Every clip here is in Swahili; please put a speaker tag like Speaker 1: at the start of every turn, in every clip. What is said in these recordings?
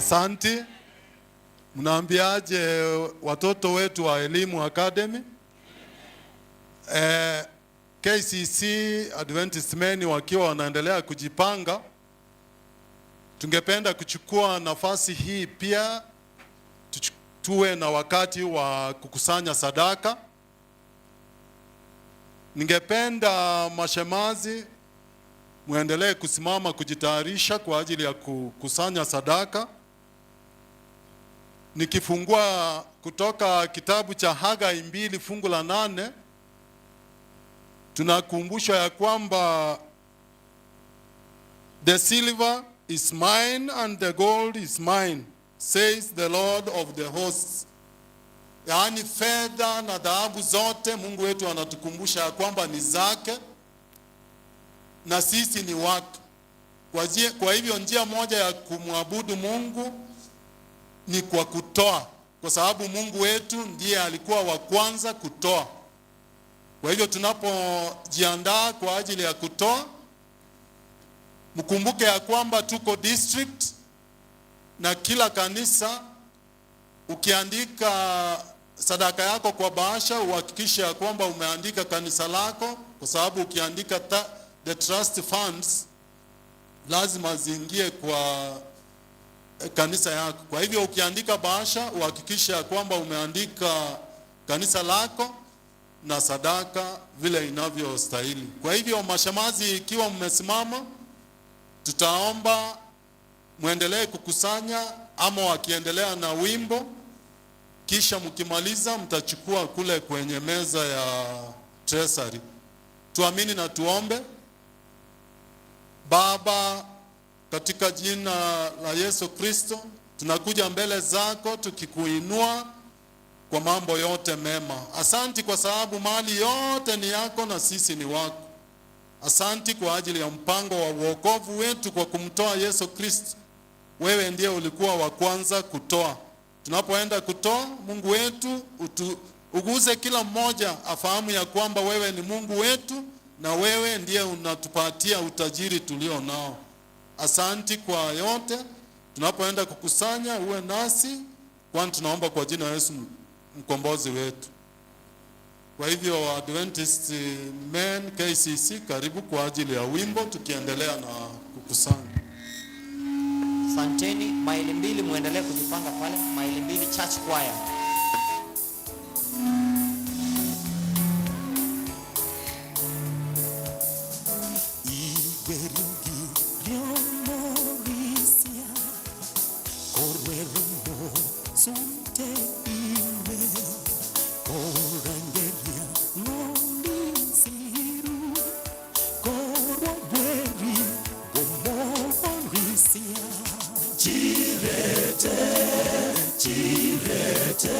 Speaker 1: Asanti. Mnaambiaje watoto wetu wa Elimu Academy? KCC Adventist Men wakiwa wanaendelea kujipanga, tungependa kuchukua nafasi hii pia tuwe na wakati wa kukusanya sadaka. Ningependa mashemazi muendelee kusimama kujitayarisha kwa ajili ya kukusanya sadaka. Nikifungua kutoka kitabu cha Hagai 2 fungu la 8, tunakumbushwa ya kwamba the silver is mine and the gold is mine, says the Lord of the hosts. Yaani fedha na dhahabu zote Mungu wetu anatukumbusha ya kwamba ni zake na sisi ni wake. Kwa hivyo njia moja ya kumwabudu Mungu ni kwa kutoa, kwa sababu Mungu wetu ndiye alikuwa wa kwanza kutoa. Kwa hivyo tunapojiandaa kwa ajili ya kutoa, mkumbuke ya kwamba tuko district na kila kanisa ukiandika sadaka yako kwa bahasha uhakikishe ya kwamba umeandika kanisa lako, kwa sababu ukiandika the trust funds lazima ziingie kwa kanisa yako. Kwa hivyo ukiandika bahasha uhakikishe ya kwamba umeandika kanisa lako na sadaka vile inavyostahili. Kwa hivyo mashemazi, ikiwa mmesimama, tutaomba muendelee kukusanya ama wakiendelea na wimbo, kisha mkimaliza mtachukua kule kwenye meza ya treasury. Tuamini na tuombe. Baba, katika jina la Yesu Kristo, tunakuja mbele zako tukikuinua kwa mambo yote mema. Asanti kwa sababu mali yote ni yako na sisi ni wako. Asanti kwa ajili ya mpango wa wokovu wetu kwa kumtoa Yesu Kristo. Wewe ndiye ulikuwa wa kwanza kutoa. Tunapoenda kutoa, Mungu wetu uguze kila mmoja afahamu ya kwamba wewe ni Mungu wetu na wewe ndiye unatupatia utajiri tulio nao. Asanti kwa yote. Tunapoenda kukusanya, uwe nasi, kwani tunaomba kwa jina la Yesu mkombozi wetu. Kwa hivyo Adventist Men KCC, karibu kwa ajili ya wimbo tukiendelea na kukusanya.
Speaker 2: Asanteni. Maili 2 muendelee kujipanga pale. Maili 2 Church Choir.
Speaker 3: Chirete, chirete,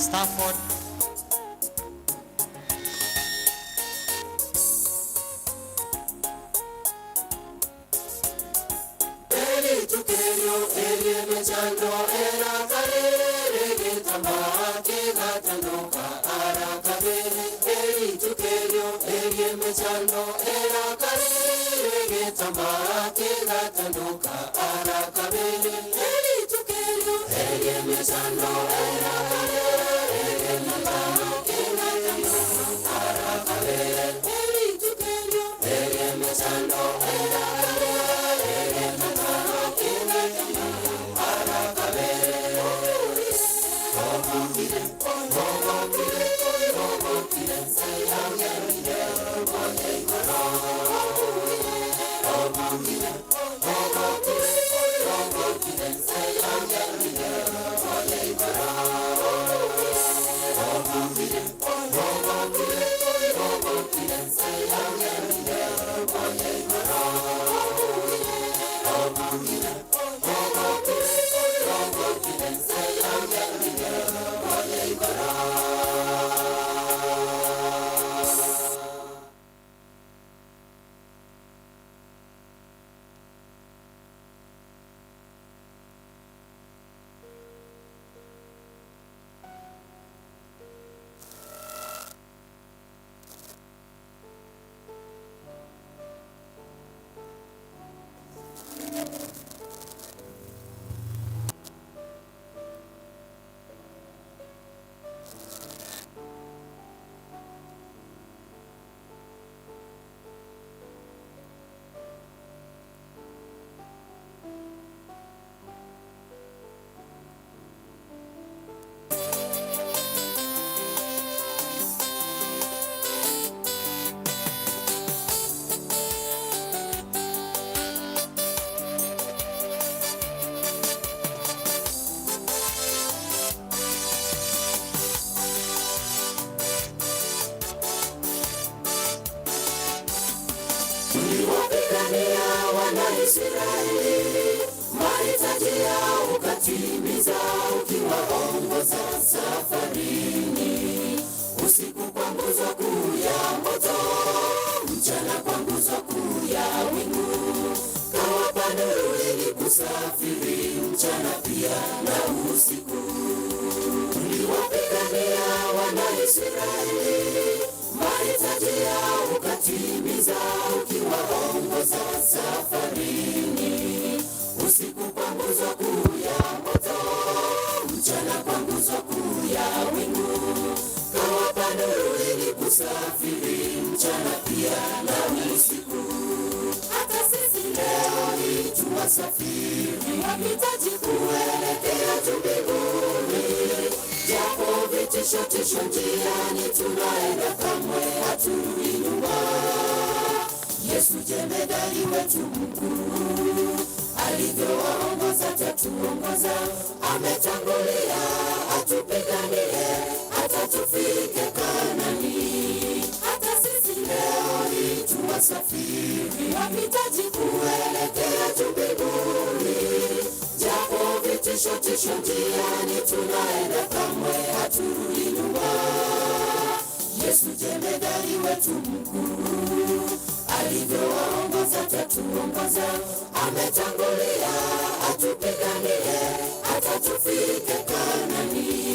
Speaker 2: Stafford.
Speaker 3: Israeli, mahitaji yao ukatimiza, ukiwaongoza safarini. Usiku kwa nguzo kuu ya moto, mchana kwa nguzo kuu ya wingu, kawapa nuru ili kusafiri mchana pia na usiku. Uliwapigania wana Israeli, mahitaji yao ukatimiza, ukiwaongoza safarini. Usiku kwa nguzo kuu ya moto, mchana kwa nguzo kuu ya wingu, kawapa nuru ili kusafiri mchana pia na usiku. Hata sisi leo hii tuwasafiri, wahitaji kuelekea tu mbinguni, japo vitisho tisho njiani, tunaenda kamwe haturudi nyuma. Yesu jemedari wetu mkuu, alivyowaongoza tatuongoza, ametangulia atupiganie, hata tufike Kanaani. Hata sisi leo hii tuwasafiri, wahitaji kuelekea tu mbinguni, japo vitisho tisho njiani, tunaenda kamwe haturudi nyuma. Yesu jemedari wetu mkuu, alivyowaongoza tatuongoza, ametangulia atupiganie, hata tufike Kanaani.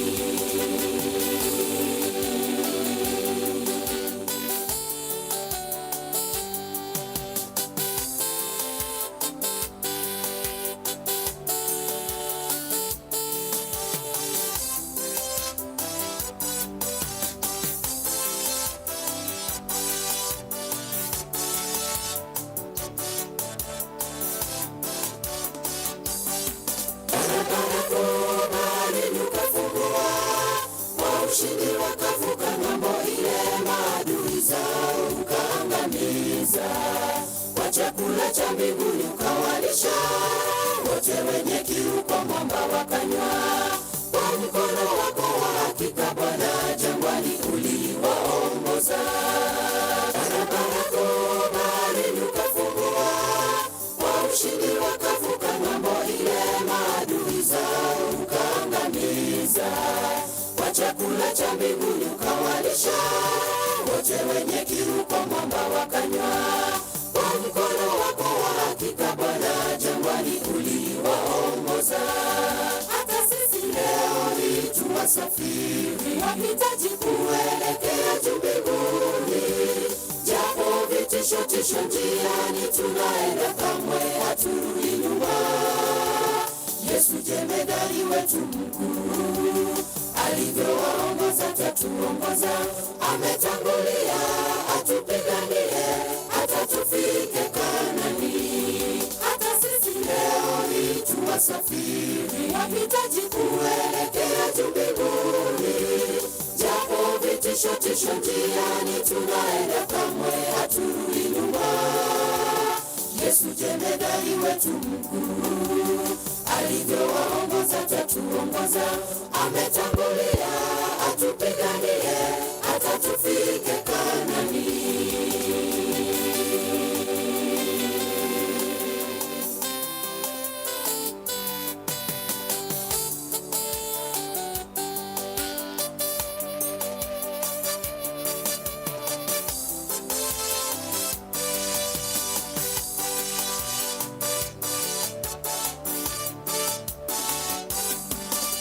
Speaker 3: Baharini ukafungua, kwa ushindi wakavuka ng'ambo ile, maadui zao ukaangamiza. Kwa chakula cha mbinguni ukawalisha, wote wenye kiu kwa mwamba wakanywa. Kwa mkono wako wa hakika Bwana, jangwani uliwaongoza. Barabara kuu baharini ukafungua, kwa ushindi wakavuka ng'ambo ile, maadui zao ukaangamiza. Kwa chakula cha mbinguni ukawalisha, wote wenye kiu kwa mwamba wakanywa. Kwa mkono wako wa hakika Bwana, jangwani uliwaongoza. Hata sisi leo hii tuwasafiri, wahitaji kuelekea juu mbinguni, japo vitisho tisho njiani, tunaenda kamwe haturudi nyuma. Yesu jemedari wetu mkuu, alivyowaongoza tatuongoza, ametangulia atupiganie, hata tufike Kanaani. Hata sisi leo hii tuwasafiri, wahitaji kuelekea juu mbinguni, japo vitisho tisho njiani, tunaenda kamwe haturudi nyuma. Yesu jemedari wetu mkuu, alivyowaongoza tatuongoza, ametangulia atupiganie, hata tufike Kanaani.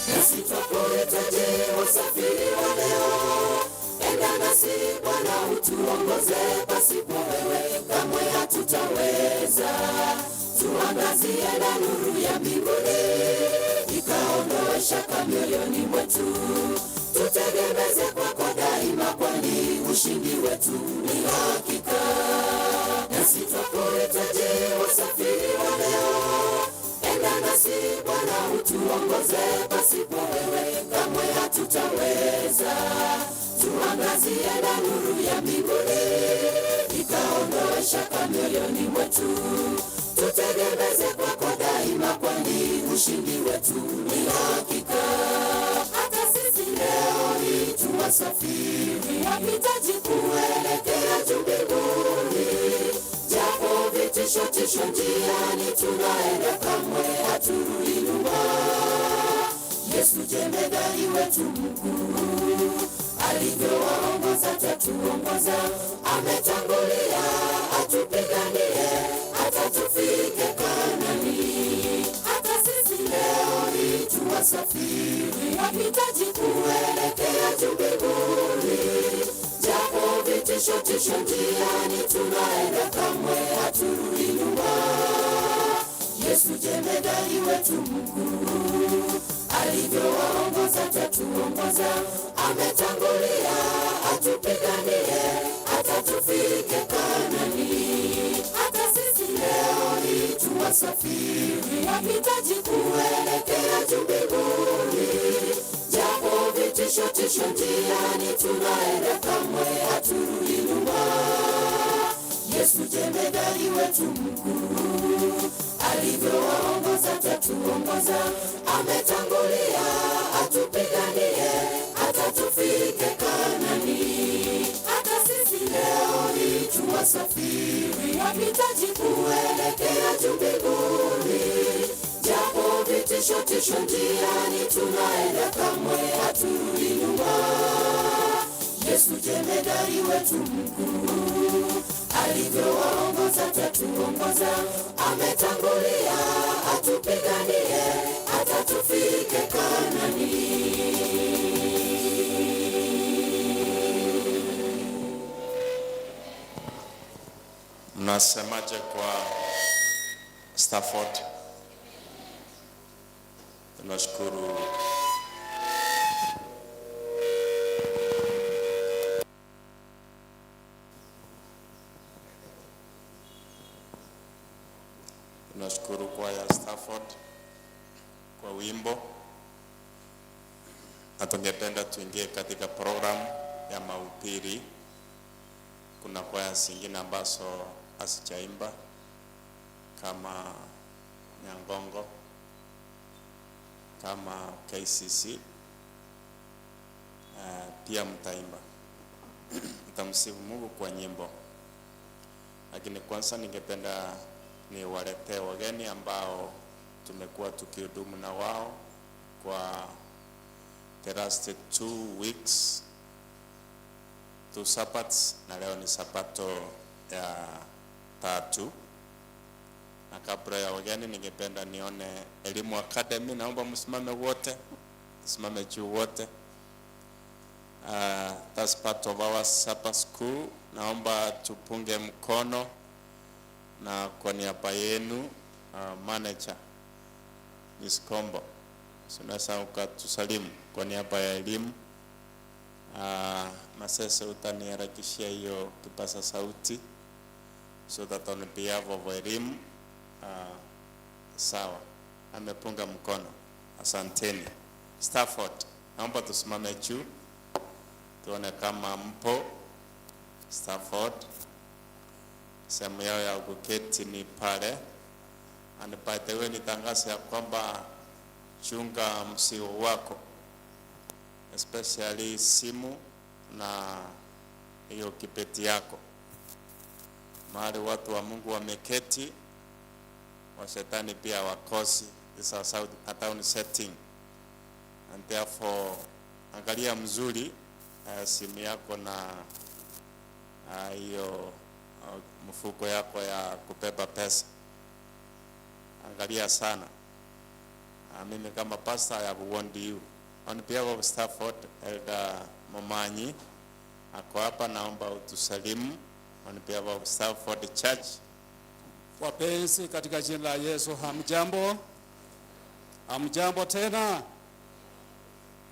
Speaker 3: Nasi twakuhitaji wasafiri wa leo, enda nasi Bwana utuongoze, pasipo wewe kamwe hatutaweza. Tuangazie na nuru ya mbinguni, ikaondoe shaka mioyoni mwetu. Tutegemeze kwako daima, kwani ushindi wetu ni hakika. Nasi twakuhitaji wasafiri wa leo, enda nasi Bwana utuongoze, pasipo wewe kamwe hatutaweza. Tuangazie na nuru ya mbinguni, ikaondoe shaka mioyoni mwetu. Tutegemeze kwako daima, kwani ushindi wetu ni hakika. Hata sisi leo hii tuwasafiri, wahitaji kuelekea juu mbinguni, japo vitisho tisho njiani, tunaenda kamwe haturudi nyuma. Yesu jemedari wetu mkuu, alivyowaongoza tatuongoza, ametangulia atupiganie, hata tufike Kanaani. Hata sisi leo hii tuwasafiri, wapitaji kuelekea juu mbinguni, japo vitisho tisho njiani, tunaenda kamwe haturudi nyuma. Yesu jemedari wetu mkuu, alivyowaongoza tatuongoza, ametangulia atupiganie, hata tufike Kanaani. Hata sisi leo hii tuwasafiri, wapitaji kuelekea juu mbinguni, japo vitisho tisho njiani, tunaenda kamwe haturudi nyuma. Yesu jemedari wetu mkuu, alivyowaongoza tatuongoza, ametangulia atupiganie, hata tufike Kanaani. Hata sisi leo hii tuwasafiri, wapitaji kuelekea juu mbinguni, japo vitisho tisho njiani, tunaenda kamwe haturudi nyuma. Yesu jemedari wetu mkuu, alivyowaongoza tatuongoza, ametangulia atupiganie, hata tufike Kanaani.
Speaker 4: Mnasemaje kwa Stafford? Tunashukuru. Tunashukuru kwaya Stafford kwa wimbo, na tungependa tuingie katika programu ya mahubiri. Kuna kwaya zingine ambazo hazijaimba kama Nyangongo, kama KCC. Pia mtaimba, mtamsifu Mungu kwa nyimbo, lakini kwanza ningependa niwaletee wageni ambao tumekuwa tukihudumu na wao kwa the last 2 weeks, two Sabbaths, na leo ni Sabato ya tatu. Na kabla ya wageni, ningependa nione Elimu Academy. Naomba msimame wote, simame juu wote. That's part of our Sabbath school. Naomba tupunge mkono na kwa niaba yenu, manager Miss Kombo, unaweza ukatusalimu kwa niaba ya elimu. Masese, utaniharakishia hiyo kipaza sauti so that on behalf of elimu. Sawa, amepunga mkono, asanteni. Stafford, naomba tusimame juu tuone kama mpo. Stafford, sehemu yao ya kuketi ni pale. And by the way, nitangaze ya kwamba chunga mzigo wako, especially simu na hiyo kibeti yako. Mahali watu wa Mungu wameketi, washetani pia wakosi. This is a town setting and therefore angalia mzuri simu yako na hiyo mfuko yako ya kubeba pesa, angalia sana. Mimi kama pastor, I have warned you. On behalf of Stafford, Elder Momanyi ako hapa, naomba utusalimu on behalf of Stafford Church.
Speaker 5: Wapenzi katika jina la Yesu, hamjambo? Hamjambo tena?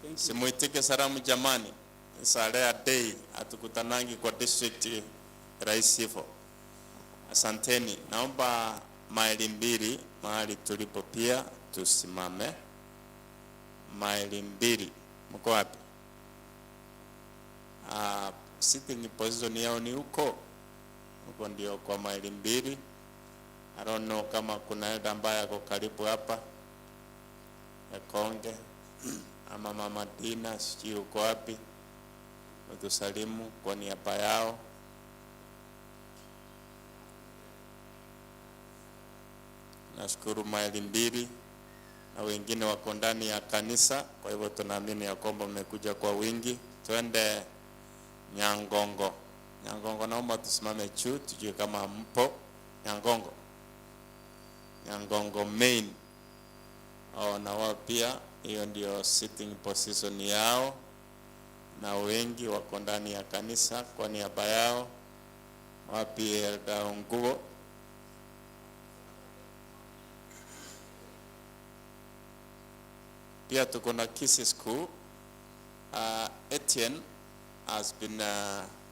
Speaker 5: Thank you.
Speaker 4: Simuitike salamu jamani. It's a rare day, hatukutanangi kwa district rahisi hivyo. Asanteni, naomba maili mbili mahali tulipo pia tusimame. Maili mbili, mko wapi? Sitting position yao ni huko huko, ndio kwa maili mbili. I don't know kama kuna elder ambaye ako karibu hapa Ekonge ama Mama Dina, sijui uko wapi, utusalimu kwa niaba yao. Nashukuru maili mbili na wengine wako ndani ya kanisa, kwa hivyo tunaamini ya kwamba mmekuja kwa wingi. Twende Nyangongo. Nyangongo, naomba tusimame juu tujue kama mpo. Nyangongo, Nyangongo main. Oh, na wao pia hiyo ndio sitting position yao, na wengi wako ndani ya kanisa. Kwa niaba yao, wapi Elda Nguo? Pia tuko na Kisii School. Etienne has been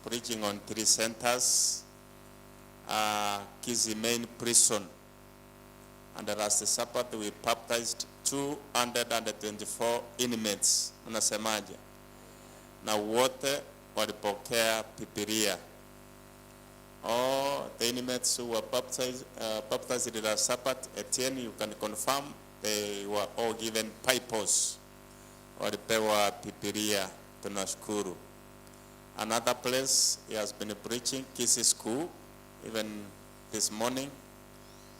Speaker 4: preaching on three centers. Kisii main prison. And last Sabbath we baptized 224 inmates. Unasemaje? Na wote walipokea Biblia. All the inmates who were baptized last Sabbath, Etienne, you can confirm they were all given Bibles. Walipewa Biblia. Tunashukuru. Another place he has been preaching, Kisii School, even this morning,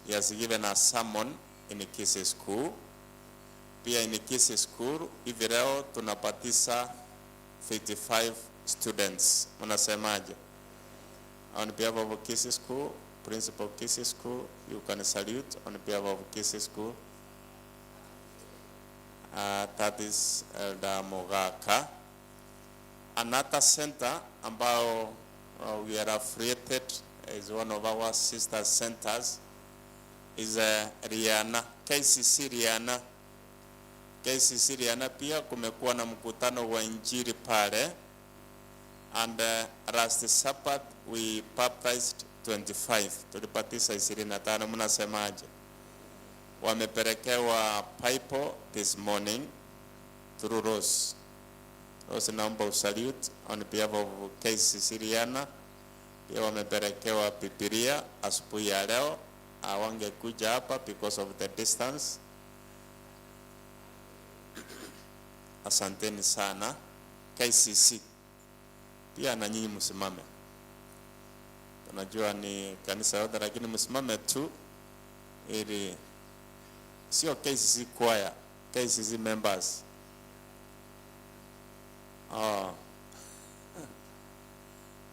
Speaker 4: he has given a sermon in Kisii School. Pia in Kisii School, hivi leo tunabatiza 55 students. Unasemaje? On behalf of Kisii School, Principal Kisii School, you can salute on behalf of Kisii School. That is Elder Mogaka. Another center ambao we are affiliated is one of our sister centers is Riana, KCC Riana. KCC Riana pia kumekuwa na mkutano wa injili pale, and last Sabbath we baptized 25, tulibatiza 25. Mnasemaje? Wamepelekewa Bible this morning through Rose. Rose, naomba usalute on behalf of KCC Riana. Pia wamepelekewa Biblia asubuhi ya leo, hawangekuja hapa because of the distance. Asanteni sana KCC. Pia na nyinyi msimame, tunajua ni kanisa yote, lakini msimame tu ili sio KCC choir, KCC members. Oh.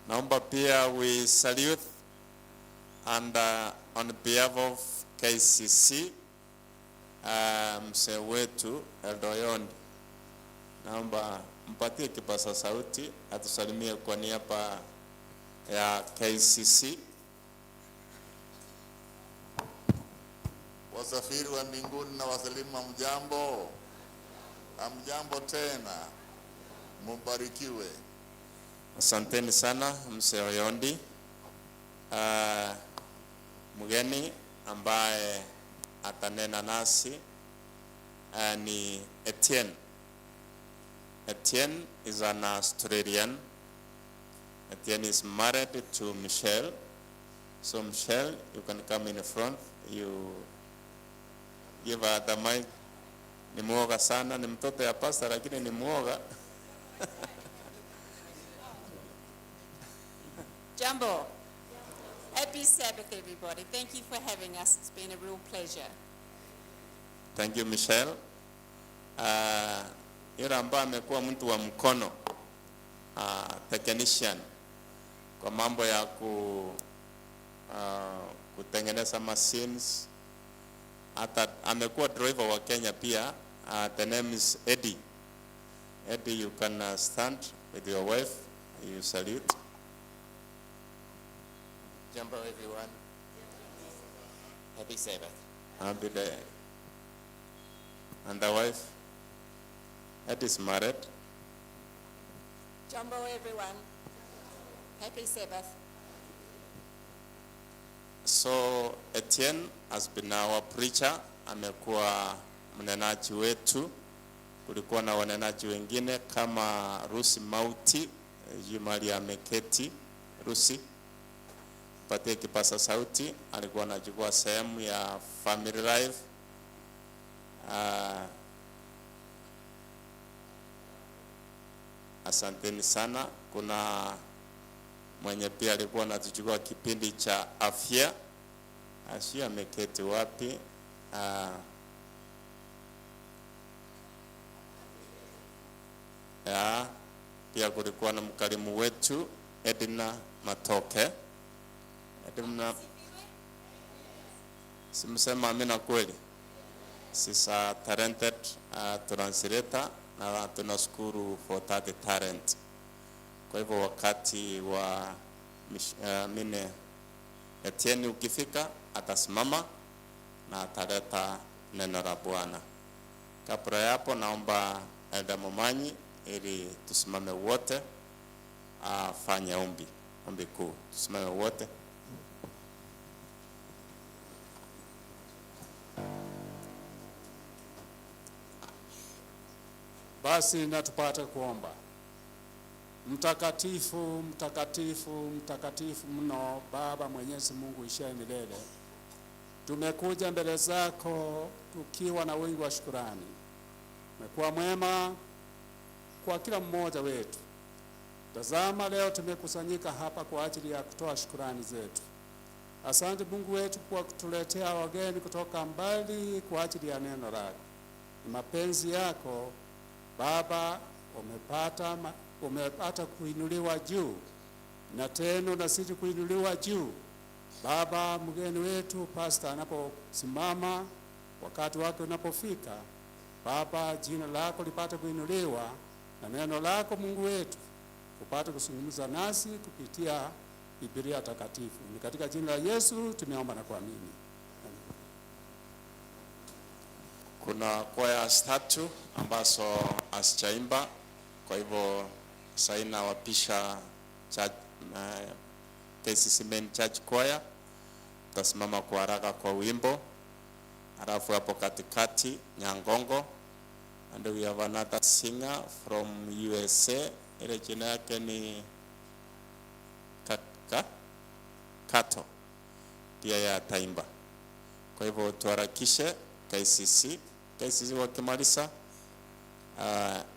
Speaker 4: Naomba pia we salute and on behalf of KCC, mzee wetu Eldoyondi, naomba mpatie kipaza sauti atusalimie kwa niaba ya KCC.
Speaker 6: Wasafiri wa mbinguni na wasalimu, hamjambo? Hamjambo tena, mubarikiwe.
Speaker 4: Asanteni sana mzee Oyondi. Mgeni ambaye atanena nasi ni Etienne. Etienne is an Australian. Etienne is married to Michelle. So Michelle, you can come in front. You give her the mic. Ni muoga sana, ni mtoto ya pastor lakini ni muoga.
Speaker 7: Jambo. Happy Sabbath, everybody. Thank you for having us. It's been a real pleasure.
Speaker 4: Thank you, Michelle. Yule ambaye amekuwa mtu wa mkono, technician kwa mambo ya kutengeneza machines, hata amekuwa driver wa Kenya pia. The name is Eddie. Eddie, you can stand with your wife. You salute.
Speaker 2: Jambo, everyone. Happy Sabbath.
Speaker 4: Happy day. And the wife? Eddie is married.
Speaker 7: Jambo, everyone. Happy Sabbath.
Speaker 4: So Etienne has been our preacher, amekuwa mnenaji wetu. Kulikuwa na wanenaji wengine kama Rusi Mauti, Jumali ameketi. Rusi, patie kipasa sauti, alikuwa anachukua sehemu ya family life. Asanteni sana. Kuna mwenye pia alikuwa anatuchukua kipindi cha afya. Afya ameketi wapi? Ya, pia kulikuwa na mkarimu wetu Edna Matoke. Edna, simsema amina kweli? She's a talented translator na tunashukuru for that talent. Kwa hivyo wakati wa mine Etienne ukifika atasimama na ataleta neno la Bwana. Kabla ya hapo, naomba Elder Momanyi ili tusimame wote afanye ombi, ombi kuu. Tusimame wote.
Speaker 5: Basi na tupate kuomba. Mtakatifu, mtakatifu, mtakatifu mno, Baba Mwenyezi Mungu ishiye milele, tumekuja mbele zako tukiwa na wingi wa shukurani. Umekuwa mwema kwa kila mmoja wetu. Tazama, leo tumekusanyika hapa kwa ajili ya kutoa shukurani zetu. Asante Mungu wetu kwa kutuletea wageni kutoka mbali kwa ajili ya neno lako. Ni mapenzi yako Baba, umepata kuinuliwa juu na tena unazidi kuinuliwa juu. Baba, mgeni wetu pastor anaposimama, wakati wake unapofika, Baba, jina lako lipate kuinuliwa na neno lako Mungu wetu upate kuzungumza nasi kupitia Biblia takatifu. Ni katika jina la Yesu tumeomba na kuamini.
Speaker 4: Kuna kwaya tatu ambazo hazijaimba, kwa hivyo sasa nawapisha church, KCC Main Church Choir, tutasimama kwa haraka kwa wimbo, halafu hapo katikati Nyangongo, and we have another singer from USA, ile jina yake ni Kaka Kato, pia yeye ataimba. Kwa hivyo tuharakishe KCC. KCC wakimaliza,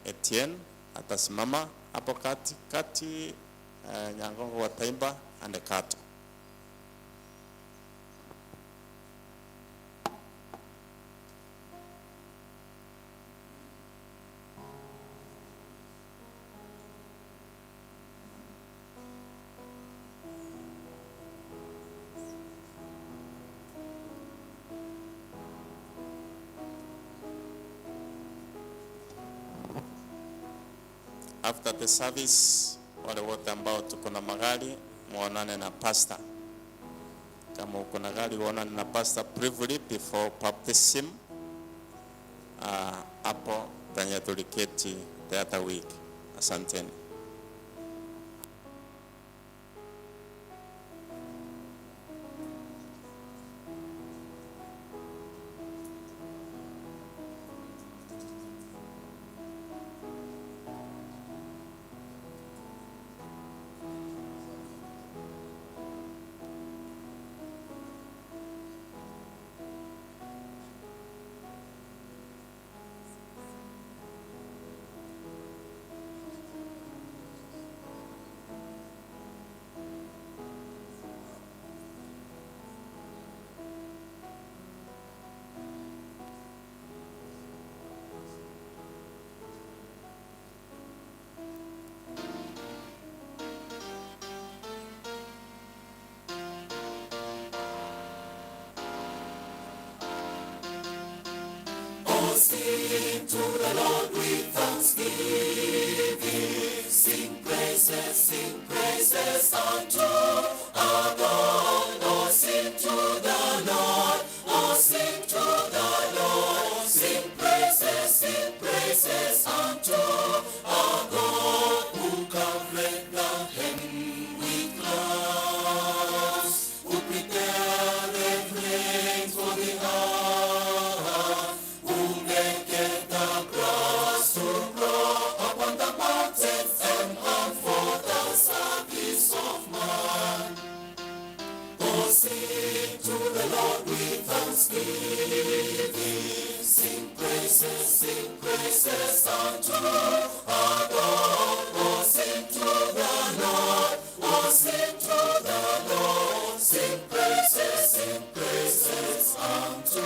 Speaker 4: Etienne atasimama hapo kati kati, Nyangongo wataimba and Kato. After the service, wale wote ambao tuko na magari muonane na pastor. Kama uko na gari uonane na pastor briefly before baptism. Hapo penye tuliketi the other week. Asanteni.
Speaker 3: Oh, sing to the Lord with thanksgiving. Sing praises unto our God. Oh, sing to the Lord. Oh, sing to the Lord. Sing praises unto our God, who covered the heaven with clouds, who prepared rain for the earth, who maketh the grass to grow upon the mountains and on for the service of man. Oh, sing to the Lord with thanksgiving. Sing praises unto our God. Oh, sing to the Lord. Oh, sing to the Lord. Sing praises unto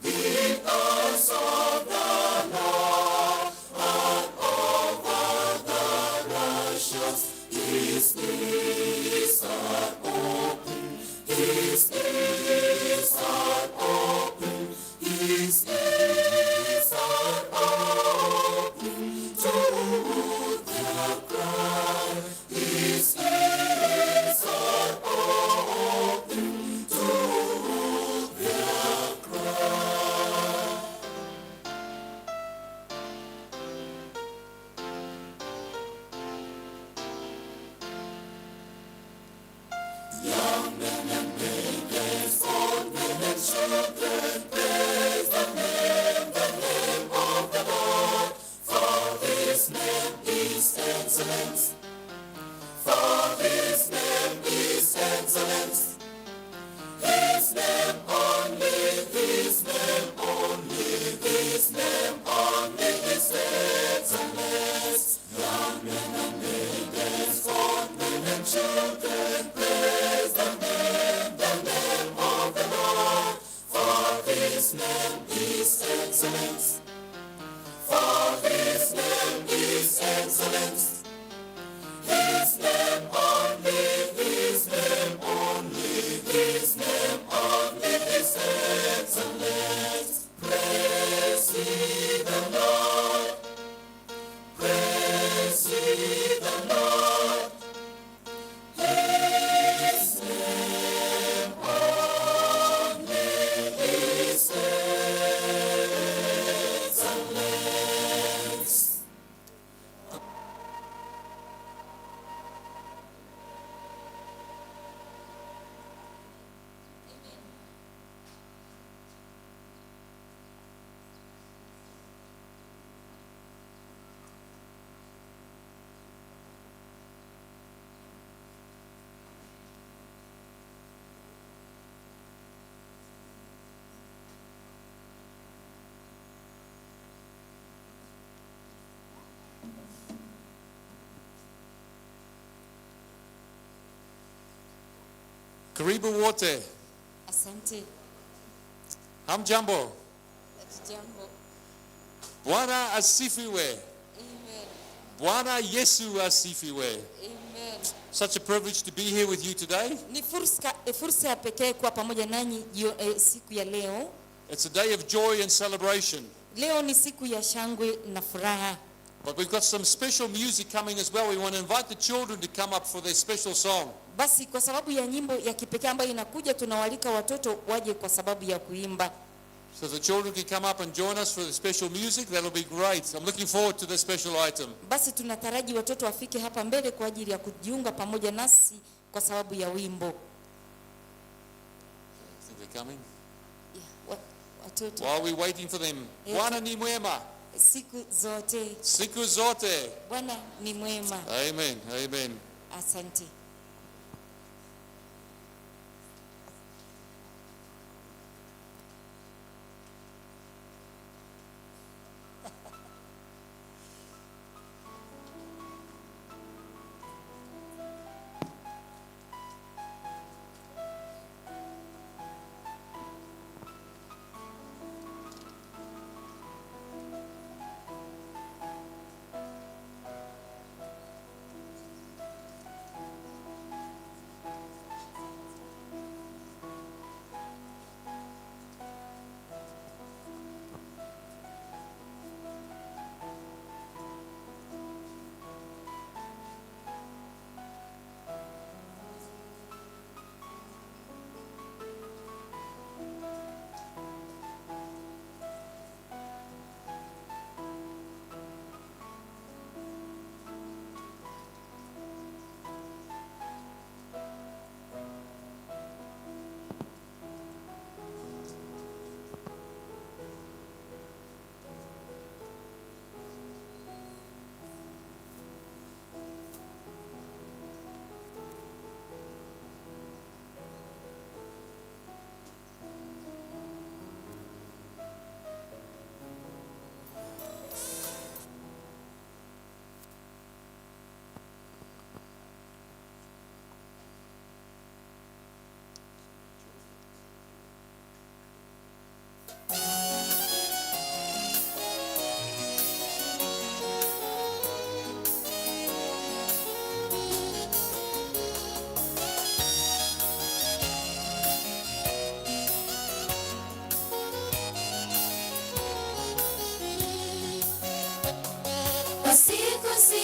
Speaker 3: The eyes of the Lord are over the righteous. His ears are open. His ears are open. His ears are open to their cry. His ears are open to their cry. Young men and maidens, old men and children, praise the name of the Lord. For his name is excellent. For his name is excellent. His name only, his name only, his name only is excellent. Young men and maidens, old men and children, praise the name of the Lord. For his name is excellent. For his name is excellent. His name only, his name only, his name only is excellent. Praise ye the Lord. Praise ye the Lord. His name only is excellent.
Speaker 4: Karibu wote.
Speaker 7: Asante.
Speaker 4: Hamjambo.
Speaker 7: Jambo.
Speaker 4: Bwana asifiwe.
Speaker 7: Amen.
Speaker 4: Bwana Yesu asifiwe.
Speaker 7: Amen.
Speaker 4: Such a privilege to be here with you today.
Speaker 7: Ni fursa ya pekee kuwa pamoja nanyi siku ya leo.
Speaker 4: It's a day of joy and celebration.
Speaker 7: Leo ni siku ya shangwe na furaha.
Speaker 4: But we've got some special music coming as well. We want to invite the children to come up for their special song.
Speaker 7: Basi kwa sababu ya nyimbo ya kipekee ambayo inakuja, tunawalika watoto waje kwa sababu ya kuimba.
Speaker 4: So the children can come up and join us for the special music. That'll be great. I'm looking forward to the special item.
Speaker 7: Basi tunataraji watoto wafike hapa mbele kwa ajili ya kujiunga pamoja nasi kwa sababu ya wimbo.
Speaker 4: I think they're coming.
Speaker 7: Yeah, watoto.
Speaker 4: While we're waiting for them,
Speaker 7: Yeah.
Speaker 4: Bwana ni mwema.
Speaker 7: Siku zote.
Speaker 4: Siku zote.
Speaker 7: Bwana ni mwema.
Speaker 4: Amen. Amen.
Speaker 7: Asante.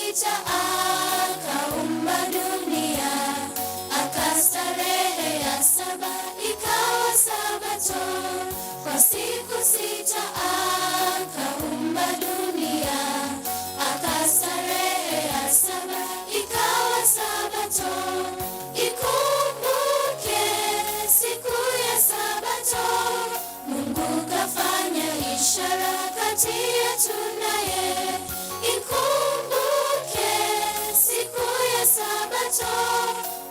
Speaker 3: Sita akaumba dunia, akastarehe ya saba ikawa Sabato. Kwa siku 6 akaumba dunia, akastarehe ya saba ikawa Sabato. Ikumbuke siku ya Sabato, Mungu kafanya ishara kati yetu naye. Ikumbuke siku ya Sabato,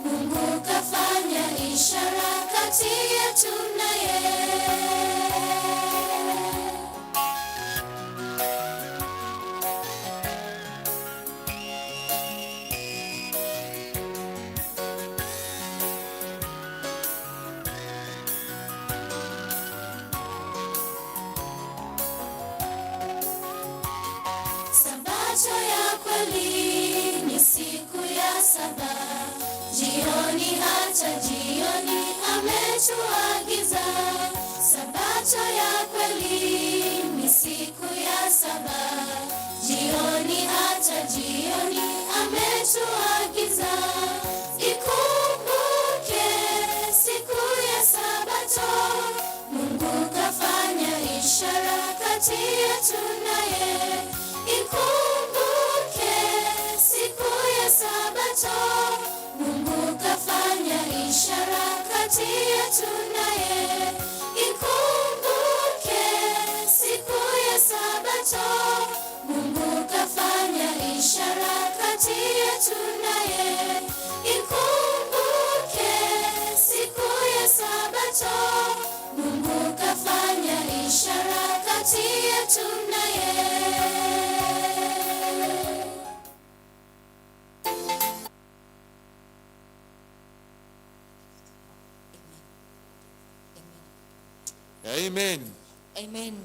Speaker 3: Mungu kafanya ishara kati yetu naye. Sabato ya kweli ni siku ya saba, jioni hata jioni ametuagiza. Sabato ya kweli ni siku ya saba, jioni hata jioni ametuagiza. Ikumbuke siku ya Sabato, Mungu kafanya ishara kati yetu naye. Ikumbuke siku ya Sabato, Mungu kafanya ishara kati yetu naye. Ikumbuke siku ya Sabato, Mungu kafanya ishara kati yetu naye. Ikumbuke siku ya Sabato, Mungu kafanya ishara kati yetu naye.
Speaker 8: Amen.
Speaker 7: Amen.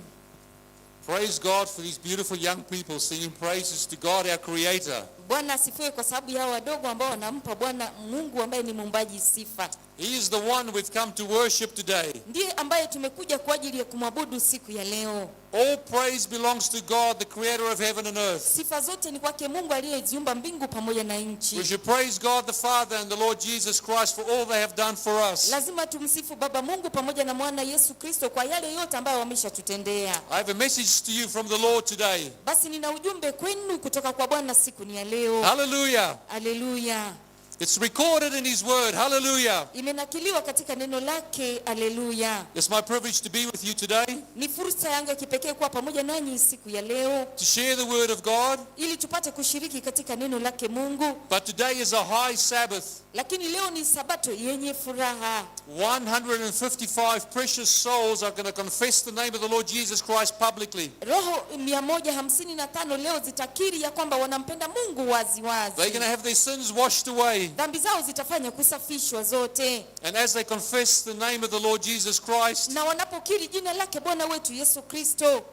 Speaker 8: Praise God for these beautiful young people singing praises to God our Creator.
Speaker 7: Bwana asifiwe kwa sababu ya hawa wadogo ambao wanampa Bwana Mungu ambaye ni muumbaji sifa.
Speaker 8: He is the one we've come to worship today.
Speaker 7: Ndiye ambaye tumekuja kwa ajili ya kumwabudu siku ya leo.
Speaker 8: All praise belongs to God, the Creator of heaven and earth.
Speaker 7: Sifa zote ni kwake Mungu aliyeziumba mbingu pamoja na
Speaker 8: We
Speaker 7: nchi.
Speaker 8: should praise God the Father and the Lord Jesus Christ for all they have done for us.
Speaker 7: Lazima tumsifu Baba Mungu pamoja na Mwana Yesu Kristo kwa yale yote ambayo wameshatutendea.
Speaker 8: I have a message to you from the Lord today.
Speaker 7: Basi nina ujumbe kwenu kutoka kwa Bwana siku ni ya leo.
Speaker 8: Hallelujah.
Speaker 7: Haleluya.
Speaker 8: It's recorded in His Word. Hallelujah.
Speaker 7: Imenakiliwa katika neno lake. Haleluya.
Speaker 8: It's my privilege to be with you today,
Speaker 7: Ni fursa yangu ya kipekee kuwa pamoja nanyi siku ya leo
Speaker 8: to share the Word of God.
Speaker 7: ili tupate kushiriki katika neno lake Mungu.
Speaker 8: But today is a high Sabbath.
Speaker 7: Lakini leo ni sabato yenye furaha.
Speaker 8: 155 precious souls are going to confess the name of the Lord Jesus Christ publicly.
Speaker 7: Roho 155 leo zitakiri ya kwamba wanampenda Mungu wazi
Speaker 8: They're going to
Speaker 7: wazi.
Speaker 8: have their sins washed away.
Speaker 7: Dhambi zao zitafanya kusafishwa zote,
Speaker 8: And as they confess the name of the Lord Jesus Christ,
Speaker 7: na wanapokiri jina lake Bwana wetu Yesu Kristo,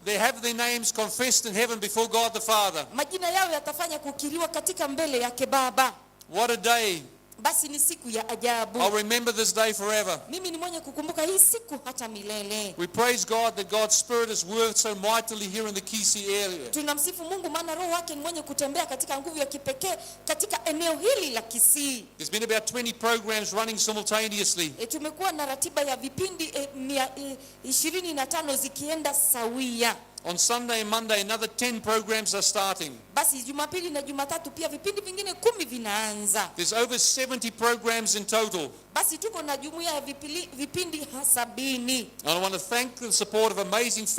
Speaker 8: they have their names confessed in heaven before God the Father.
Speaker 7: Majina yao yatafanya kukiriwa katika mbele yake Baba.
Speaker 8: What a day.
Speaker 7: Basi ni siku ya ajabu.
Speaker 8: I'll remember this day forever.
Speaker 7: Mimi ni mwenye kukumbuka hii siku hata milele.
Speaker 8: We praise God that God's Spirit has worked so mightily here in the Kisii area.
Speaker 7: Tunamsifu Mungu maana Roho wake ni mwenye kutembea katika nguvu ya kipekee katika eneo hili la Kisii.
Speaker 8: There's been about 20 programs running simultaneously.
Speaker 7: Tumekuwa na ratiba ya vipindi 25 zikienda sawia.
Speaker 8: On Sunday and Monday, another 10 programs are starting.
Speaker 7: Basi Jumapili na Jumatatu pia vipindi vingine 10 vinaanza.
Speaker 8: There's over 70 programs in total.
Speaker 7: Basi tuko na jumuiya ya vipindi 70.
Speaker 8: And I want to thank the support of amazing